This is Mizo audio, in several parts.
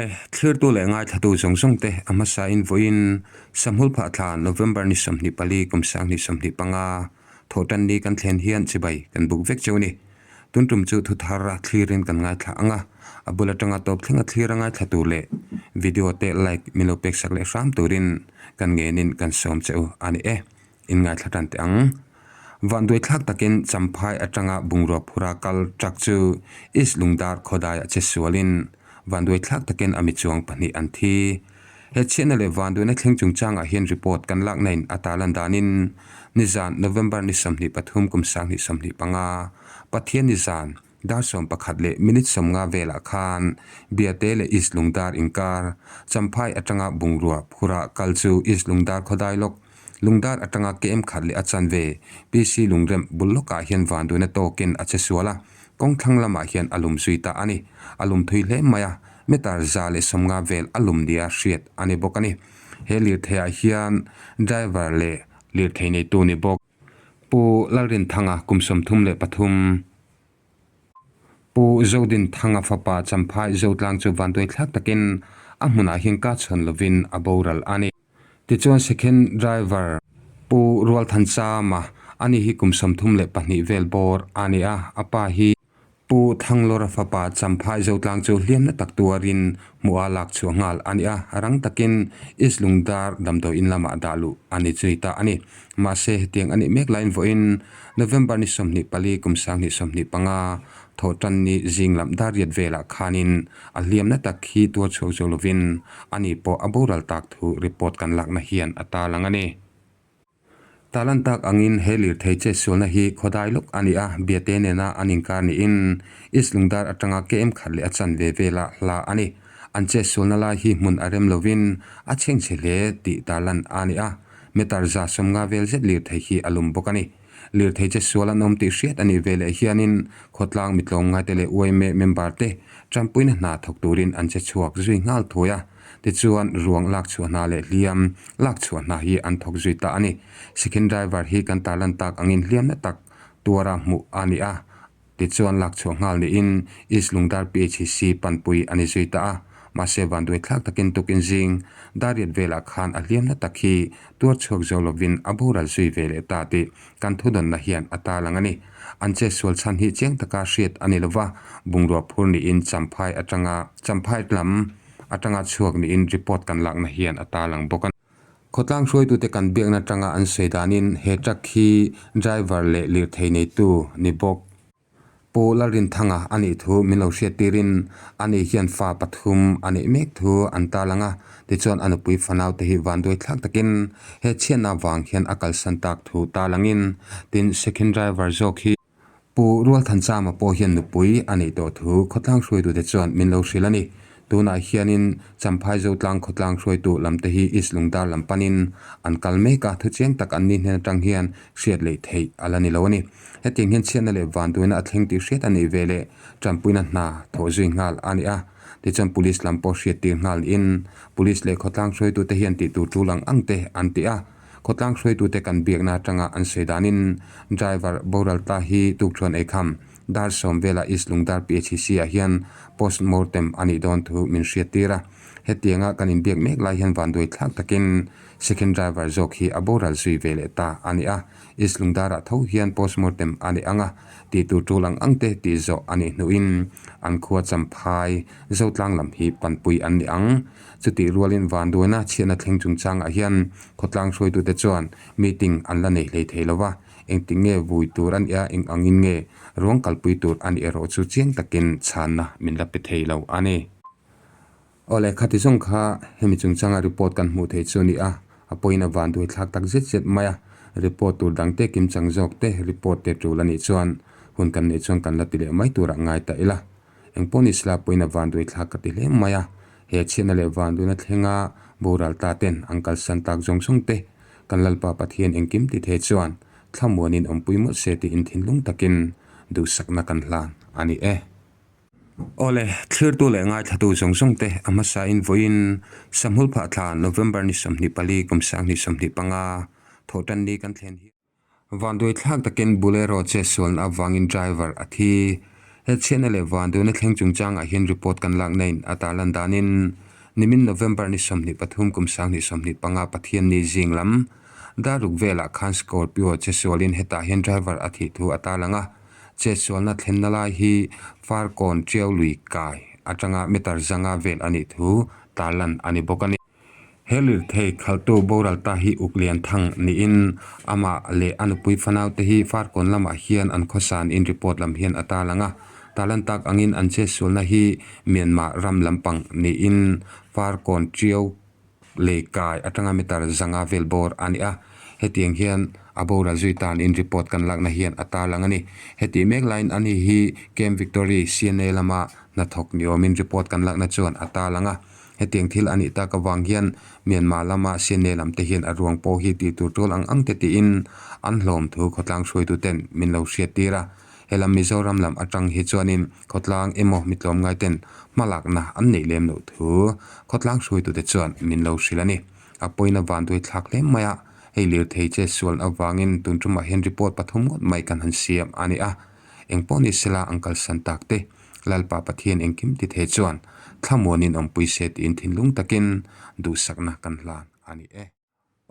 Awle, thlirtu leh ngaithlatu zawng zawng te a hmasain vawiin Samhul phah thla November ni 24 kum 2025 thawhtan ni kan thlen hian chibai kan buk vek cheu a ni. Tun tum chu thu thar a thlirin kan ngaithla ang a, a bul atanga tawp thleng a thlir a ngaithla tur leh video te like min lo pek sak leh hram turin kan ngenin kan sawm che u a ni e. In ngaithla tan teh ang. Vanduaithlak takin Champhai atanga bungrua phura kal truck chu East Lungdar khawdaiah che sualin vanduaithlak takin a mi chuang pahnih an thi. He chhiatna leh vanduaina thleng chungchangah hian report kan lakna in a tarlan danin nizan November ni 23 kum 2025 Pathian nizan dar 11 leh minute 50 velah khan Biate leh East Lungdar inkar Champhai atanga bungrua phura kal chu East Lungdar khawdai lawk Lungdar atanga KM khat leh a chanve PC Lungrem bul lawkah hian vanduaina tawkin a che sual a, kawng thlang lamah hian a lum zui ta a ni. A lum thui hle mai a. Meter 150 vel a lum nia hriat a ni bawk a ni. He lirtheiah hian driver leh lirthei neitu ni bawk. Pu Lalrinthanga kum 33, Pu Zodinthanga fapa Champhai Zotlang chu vanduaithlak takin a hmunah hian ka chhawn lovin a boral a ni. Tichuan second driver Pu Rualthanchama a ni hi kum 32 vel bawr a ni a, a pa hi Pu Thanglawra fapa Champhai Zotlang chu hliamna tak tuarin hmuha lak chhuah nghal a ni a, rang takin East Lungdar damdawiin lamah dah luh a ni zui ta a ni. Mahse, hetiang a nih mek laiin vawiin November ni 24 kum 2025 thawhtanni zing lam dar riat velah khanin a hliamna tak hi tuar chhuak zo lovin ani pawh a boral tak thu report kan lakna hian a tarlang a ni. Talan tak angin he lirthei che sualna hi khawdai lawk a ni a, Biate nena an inkar niin East Lungdar atanga KM khat leh a chanve vela hla a ni. An che sualna lai hi hmun a rem lovin a chhengchhe hle tih tarlan a ni a, meter 150 vel zet lirthei hi a lum bawk a ni. Lirthei che sual an awm tih hriat a nih ve leh hianin khawtlang mitlawm ngaite leh yma member te tanpuina hna thawk turin an che chhuak zui nghal thuai a. Tichuan, ruang lak chhuah hna leh hliam lak chhuah hna hi an thawk zui ta a ni. Second driver hi kan tarlan tak angin hliamna tak tuara hmuh a ni a, tichuan lak chhuah nghal niin East Lungdar PHC panpui a ni zui ta a. Mahse, vanduai thlak takin tukin zing dariat velah khan a hliamna tak hi tuar chhuak zo lovin a boral zui ve leh ta tih kan thudawnna hian a tarlang a ni. An che sual chhan hi chiang taka hriat a ni lova, bungrua phur niin Champhai atanga Champhai lam atanga chhuak niin report kan lakna hian a tarlang bawk a. Khawtlang hruaitute kan biakna atanga an sawi danin he truck hi driver leh lirthei neitu ni bawk. Pu Lalrinthanga a nih thu min lo hriat tirin ani hian fa pathum a neih mek thu an tarlang a, tichuan a nupui fanau te hi vanduai thlak takin he chhiatna vang hian a kalsan tak thu tarlangin tin second driver zawk hi Pu Rualthanchama pawh hian nupui a neih tawh thu khawtlang hruaitute chuan min lo hrilh a ni. Tunah hianin Champhai Zotlang khawtlang hruaitu lamte hi East Lungdar lam panin an kal mek a, thuchiang tak an ni hnen atang hian hriat leh theih a la ni lo a ni. Hetiang hian chhiatna leh vanduaina a thleng tih hriat a nih ve leh tanpuina hna thawh zui nghal a ni a. Tichuan Police lam pawh hriattir nghal niin Police leh khawtlang hruaitute hian tihtur tul ang ang te an ti a. Khawtlang hruaitute kan biakna atanga an sawi danin driver boral ta hi tukṭhuan eikham dar sawm vela East Lungdar PHC ah hian post mortem a nih dawn thu min hriattir a. Hetianga kan inbiak mek lai hian vanduai thlak takin second driver zawk hi a boral zui ve leh ta a ni a. East Lungdarah tho hian post mortem a ni ang a, tih tur tul ang ang te tih zawh a nih hnuin an khua Champhai Zotlang lam hi panpui an ni ang. Chutih rualin vanduaina chhiatna thleng chungchangah hian khawtlang hruaitute chuan meeting an la nei hlei thei lo va, engtik nge vui tur a nih a, eng angin nge ruang kalpui tur a nih erawh chu chiang takin chhanna min la pe thei lo a ni. Awle, khati zawng kha hemi chungchanga report kan hmuh theih chu a ni a, a pawhin a vanduai thlak tak zet zet mai a, report tur dangte kimchang zawk te report te tul a nih chuan hun kan neih chuan kan la ti leh mai turah ngai ta ila. Engpawh ni sela pawhin a vanduai thlak ka ti hle mai a, he chhiatna leh vanduaina thlenga boral ta ten an kalsan tak zawng zawng te kan Lalpa Pathian engkim ti thei chuan thlamuanin awmpui mawlh se tiin thinlung takin duhsakna kan hlan a ni e. Awle, thlirtu leh ngaithlatu zawng zawng te a hmasain vawiin Samhul phah thla November ni 24 kum 2025 thawhtanni kan thlen hian. Vanduai thlak takin Bolero che sualna avangin driver a thi. He chhiatna leh vanduaina thleng chungchangah hian report kan lakna in a tarlan danin nimin November ni 23 kum 2025 Pathianni zing lam dar ruk velah khan Scorpio chesualin hetah hian driver a thih thu a tarlang a, chetsualna thlenna lai hi Farkawn Tiau lui kai atanga meter zanga vel a nih thu tarlan a ni bawk a ni. He lirthei khaltu boral ta hi uk lian thang niin amah leh a nupui fanau te hi Farkawn lamah hian an khawsan in report lam hian a tarlang a. Tarlan tak angin an chetsualna hi Myanmar ram lampang niin Farkawn Tiau lei kai atanga meter zanga vel bawr a ni a. Hetiang hian a boral zui tan in report kan lakna hian a tarlang a ni. Hetih mek laiin ani hi Camp Victory CNA lama hnathawk ni awmin report kan lakna chuan a tarlang a. Hetiang thil a nih tak avang hian Myanmar lama CNA lam te hian a ruang pawh hi tih tur tul ang ang te tiin an hlawm thu khawtlang hruaitu ten min lo hriat tir a. Helam Mizoram lam atang hi chuanin khawtlang emaw mitlawmngai ten hmalakna an neih lem loh thu khawtlang hruaitu te chuan min lo hrilh a ni. A pawina vanduai thlak hle mai a, hei lirthei che sual avangin tun tumah hian report pathum ngawt mai kan han siam a ni a. Engpawh ni sela an kalsan tak te Lalpa Pathian engkim ti thei chuan thlamuanin awmpui se tiin thinlung takin duhsakna kan hlan a ni e.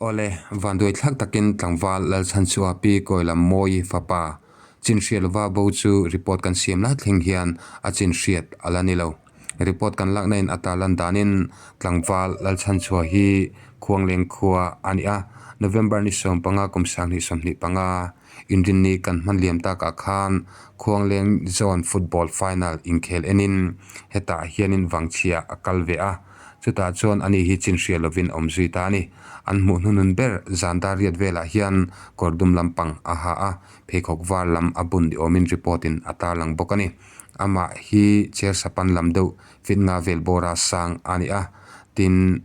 Awle, vanduai thlak takin tlangval Lalchhanchua Pi Kawilam Mawi fapa chinhriat lova bo chu report kan siam lai thleng hian a chinhriat a la ni lo. Report kan lakna in a tarlan danin tlangval Lalchhanchua hi Khuangleng khua a ni a, November ni 15 kum 2025 Inrinni kan hman liam takah khan Khuangleng Zone Football Final inkhel enin hetah hianin Vangchhia a kal ve a, chutah chuan ani hi chin hria lovin a awm zui ta a ni. An hmuh hnunun ber zan dar riat velah hian kawr dum lampang a ha a, pheikhawk var lam a bun ni awmin report in a tarlang bawk a ni. Amah hi chair sapan lam deuh fit nga vel bawra sang a ni a, tin,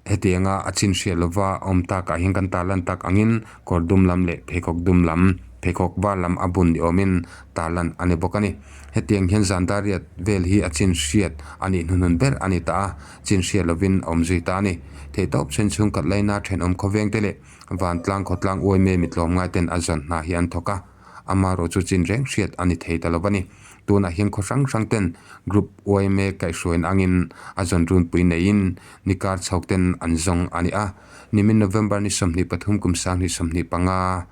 Hetianga a chin hriat lova awm takah hian kan tarlan tak angin kawr dum lam leh pheikhawk dum lam, pheikhawk var lam a bun ni awmin tarlan a ni bawk a ni. Hetiang hian zan dariat vel hi a chin hriat a nih hnuhnun ber a ni ta a, chin hriat lovin a awm zui ta a ni. Theihtawp chhen chhungkhat laina thenawm khawveng te leh vantlang khawtlang uaime mitlawm ngai ten a zawn hna hi an thawk a. Amaherawh chu chin reng hriat a ni thei ta lo a ni. Tunah hian khaw hrang hrang ten group yma kaihhruain angin a zawn runpui neiin ni kar chhawk ten an zawng a ni a. Nimin November ni 23 kum 2025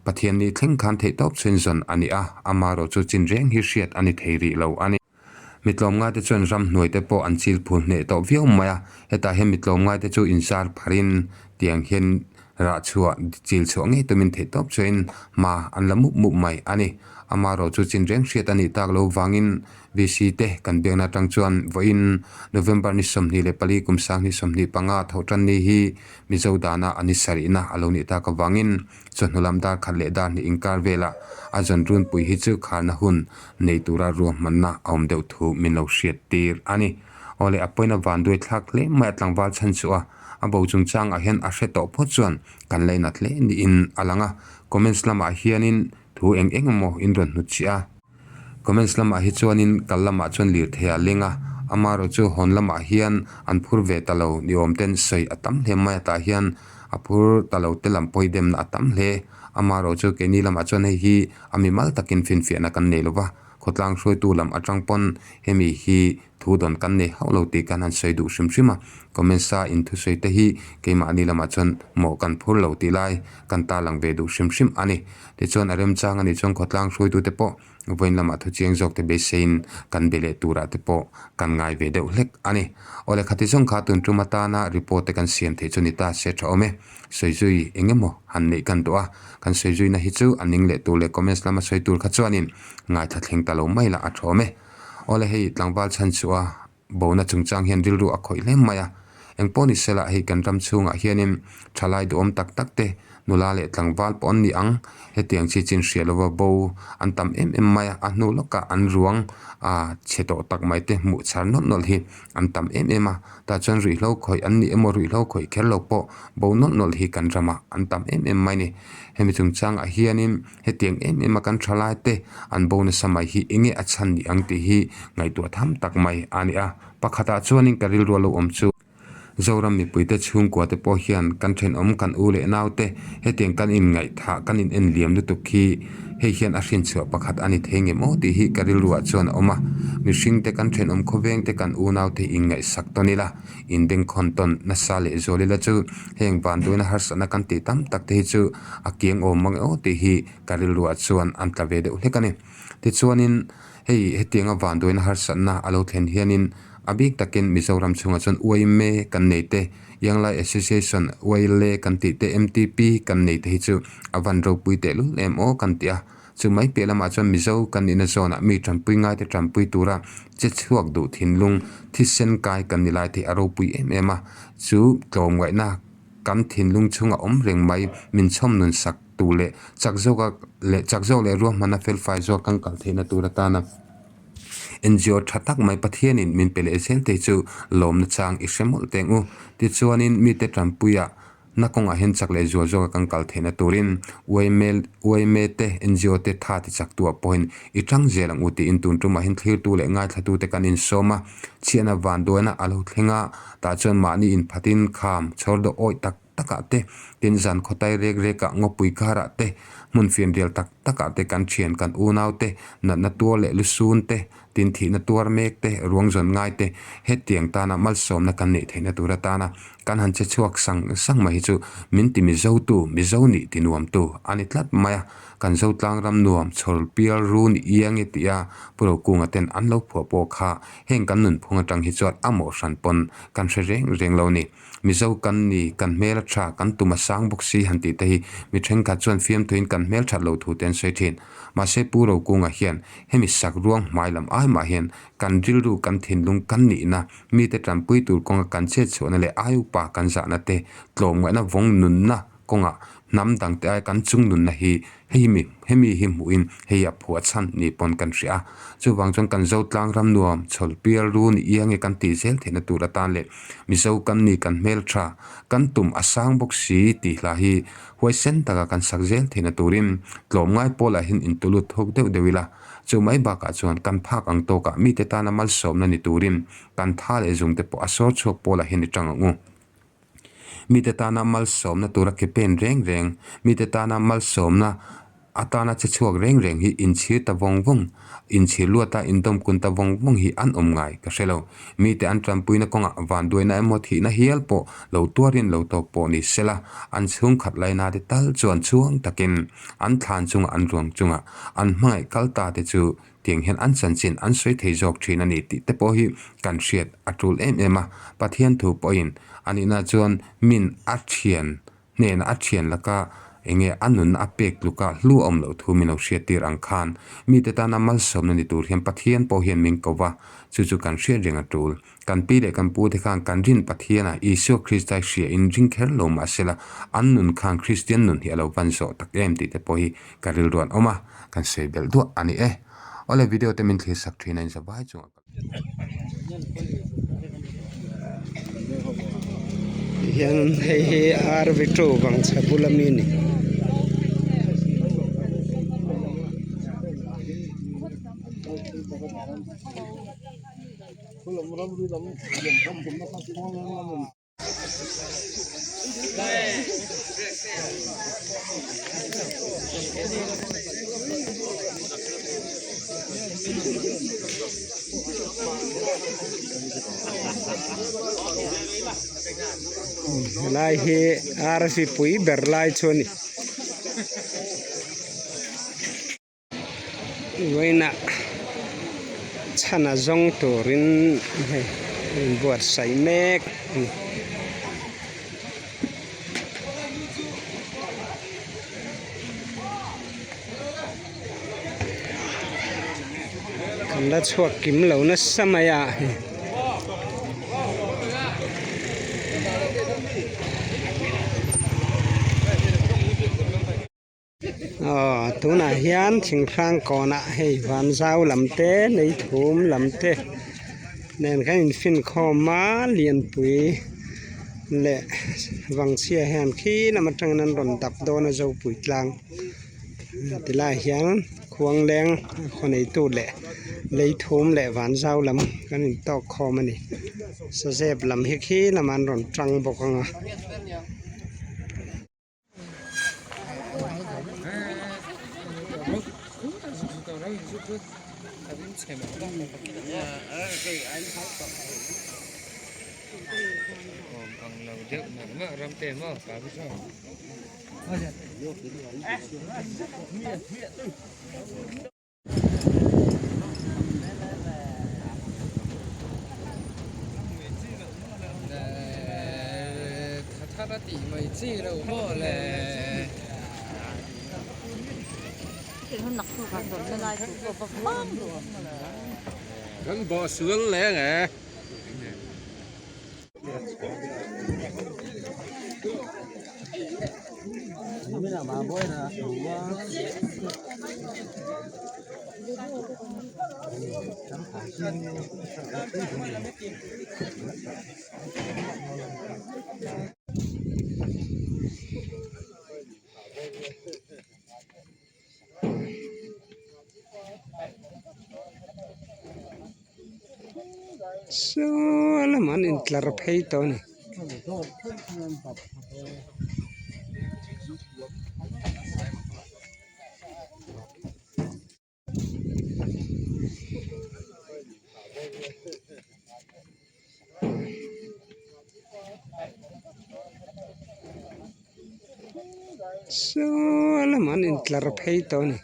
Pathianni thleng khan theihtawp chhuin zawn a ni a, amaherawh chu chin reng hi hriat a ni thei rih lo a ni. Mitlawmngai te chuan ramhnuai te pawh an chil phul hneh tawh viau mai a, hetah hian mitlawmngai te chu inzar pharin tiang hian rah chhuah chil chhuah ngei tumin theih tawp chuain hma an la mup mup mai a ni. Amaherawh chu chin reng hriat a nih tak lo vangin VC te kan biakna atang chuan vawiin November ni 24 kum 2025 thawh tan ni hi Mizo dana a ni sarihna a lo nih tak avangin Chawhnu lam dar khat leh dar hnih inkar velah a zawn runpui hi chu kharna hun nei tura ruahmanna a awm deuh thu min lo hriat tir a ni. Awle a pawina vanduai thlak hle mai a tlangval chhan chu a, a bo chungchangah hian a hre tawh phawt chuan kan lainat hle niin a lang a. Comments lamah hianin thu eng eng emaw in rawn hnutchhiah a. Comments lamah hi chuanin kal lamah chuan lirthei a leng a, amaherawh chu hawn lamah hian an phur ve ta lo ni awm ten sawi a tam hle mai a tah hian a phur ta lo te lam pawh hi demna a tam hle. Amaherawh chu keini lamah chuan hei hi a mimal takin finfiahna kan nei lo va, khawtlang hruaitu lam atang pawn hemi hi thu dawn kan nei hauh lo tih kan han sawi duh hrim hrim a, comments a inthusawi te hi keimahni lamah chuan mawh kan phur lo tih lai kan tarlang ve duh hrim hrim a ni. Tichuan a remchang a nih chuan khawtlang hruaitute pawh vawiin lamah thu chiang zawk te beiseiin kan be leh turah te pawh kan ngai ve deuh hlek a ni. Awle khati zawng kha tun tum atana report te kan siam theih chu ni ta se tha awm e. Sawi zui eng emaw han neih kan duh a, kan sawi zuina hi chu a ning leh tur leh comments lama sawi tur kha chuanin ngaithla thleng ta lo mai lah a tha awm e. Awle hei tlangval chhan chu a bona chungchang hian rilru a khawih hle mai a, engpawh ni sela hei kan ram chhungah hianin thalai duhawm tak tak te nula leh tlangval pawh an ni ang, hetiang chi chin hria lova bo an tam em em mai a, a hnu lawkah an ruang a chhe tawh tak mai te hmuh chhar nawlh nawlh hi an tam em em a, tah chuan ruihhlo khawih an ni emaw ruihhlo khawih kher lo pawh bo nawlh nawlh hi kan ramah an tam em em mai a ni. Hemi chungchangah hianin Hetiang em em a kan tha lai te an bo nasa mai hi enge a chhan ni ang tih hi ngaihtuah tham tak mai a ni a. Pakhatah chuanin ka rilru a lo awm chu. Zoram mipuite chhungkua te pawh hian kan thenawm kan u leh naute hetiang kan inngaihthah kan in en liam lutuk hi hei hian a hrinchhuah pakhat a ni thei ngem aw tih hi ka rilruah chuan a awm a. Mihring te kan thenawm khawveng te kan unau te inngaihsak tawn ila, inbengkhawn tawn nasa leh zual ila chu heng vanduaina harsatna kan tih tam tak te hi chu a kiang awm mang aw tih hi ka rilruah chuan an tla ve deuh hlek a ni. Tichuanin hei hetianga vanduaina harsatna a lo thlen hianin A bik takin Mizoram chhungah chuan UIME kan nei te, Young Lai Association, YLA kan tih te, MTP kan nei te hi chu a van ropui tehlul em aw kan ti a. Chu mai piah lamah chuan Mizo kan nihna zawnah mi tanpui ngaite tanpui tura che chhuak duh thinlung thisen kai kan ni lai te hi a ropui em em a. Chu tlawmngaihna kan thinlung chhunga awm reng mai min chhawm nun sak tu leh chak zawka leh chak zawk leh ruahmanna felfai zawk kan kal theihna tur atana NGO tha tak mai Pathianin min pe leh zel te chu lawmna chang i hre mawlh teng u. Tichuanin mite tanpuia na kawngah hian chak leh zual zawka kan kal theihna turin yma yma te NGO te tha ti chak tuah pawhin i tang zel ang u tiin tun tumah hian thlirtu leh ngaithlatute kan insawm a. Chhiahna vanduaina a lo thleng a, tah chuan mahni inphatin kham chhawr dawh awih tak takah te, tin zan khawtai rek rekah ngawpui karah te, hmun fianrial tak takah te kan thian kan unau te, natna tuar leh lusun te, tin thihna tuar mek te, ruang zawn ngai te, hetiang tana malsawmna kan neih theihna tur atana kan han che chhuak sang sang mai hi chu min ti Mizotu, Mizo nih ti nuamtu a ni tlat mai a, kan Zotlang ram nuam chhawr pial run iang e tia Pu Rokunga ten an lo phuah pawh kha heng kan nunphung atang hi chuan a mawh hran pawn kan hre reng reng lo ni. Mizo kan ni, kan hmel a tha, kan tum a sang bawk si han tih te hi mi thenkhat chuan fiamthuin kan hmel that lo thu te an sawi thin. Mahse Pu Rokunga hian hemi sak ruang hmai lam ai mah hian kan rilru, kan thinlung, kan nihna, mite tanpui tur kawnga kan chetchhuahna leh ai upa kan zahna te, tlawmngaihna vawng nunna kawngah hnam dangte ai kan chung nunna hi hei mi hemi hi hmuhin hei a phuah chhan ni pawn kan hria a. Chuvang chuan kan Zotlang ram nuam chhawl pial ru ni iang e kan tih zel theihna tur atan leh Mizo kan ni kan hmeltha kan tum a sang bawk si tih hla hi huaisen taka kan sak zel theihna turin tlawmngai pawlah hian intulut thawk deuh deuh ila. Chu mai bakah chuan kan phak ang tawkah mite tana malsawmna ni turin kan tha leh zungte pawh a sawr chhuak pawlah hian i tang ang u. Mite tana malsawmna tura ke pen reng reng, mite tana malsawmna atana che chhuak reng reng hi inchhir ta vawng vawng, inchhir luata indawmkun ta vawng vawng hi an awm ngai ka hre lo. Mite an tanpuina kawngah vanduaina emaw thihna hial pawh lo tuarin lo tawk pawh ni sela, an chhungkhat laina te tal chuan chhuang takin an thlan chungah an ruang chungah an hmangaih kal ta te chu Tiang hian an chanchin an sawi thei zawk thin a ni tih te pawh hi kan hriat a tul em em a. Pathian thu pawhin a nihna chuan min a thian hnenah a thian laka enge a nunna a pek tluka hlu a awm loh thu min lo hriat tir ang khan mite tana malsawmna ni tur hian Pathian pawh hian min ko va, chu chu kan hriat reng a tul. Kan pi leh kan pu te khan kan rin Pathiana Isua Krista hria in ring kher lo mah sela an nun khan Kristian nun hi a lo van zawh tak em tih te pawh hi ka rilru an awm a, kan sawi belh duah a ni e. Awle video te min thlir sak thin a in zavai chungah ka. Tihian hei hi RV two vangchhe bula mi a ni. Helai hi arsi pui ber lai chu a ni. Vawiinah chhana zawng turin hei a inbuatsaih mek a ni. Kan la chhuak kim lo nasa mai a hei. Aw tunah hian thinghrang kawnah hei vanzau lam te leithum lam te nen khan infinkhawm a lianpui leh vangchhia hian khi lam atangin an rawn dap dawn a zopui tlang tilaiah hian. Khuangleng khaw neitu leh Leithum leh Vanzau lam kan intawk khawm a ni. Sazep lam hi khi lamah an rawn tang bawk ang a. Saw lamah an intlar phei tawh a ni. Saw lamah an intlar phei tawh a ni.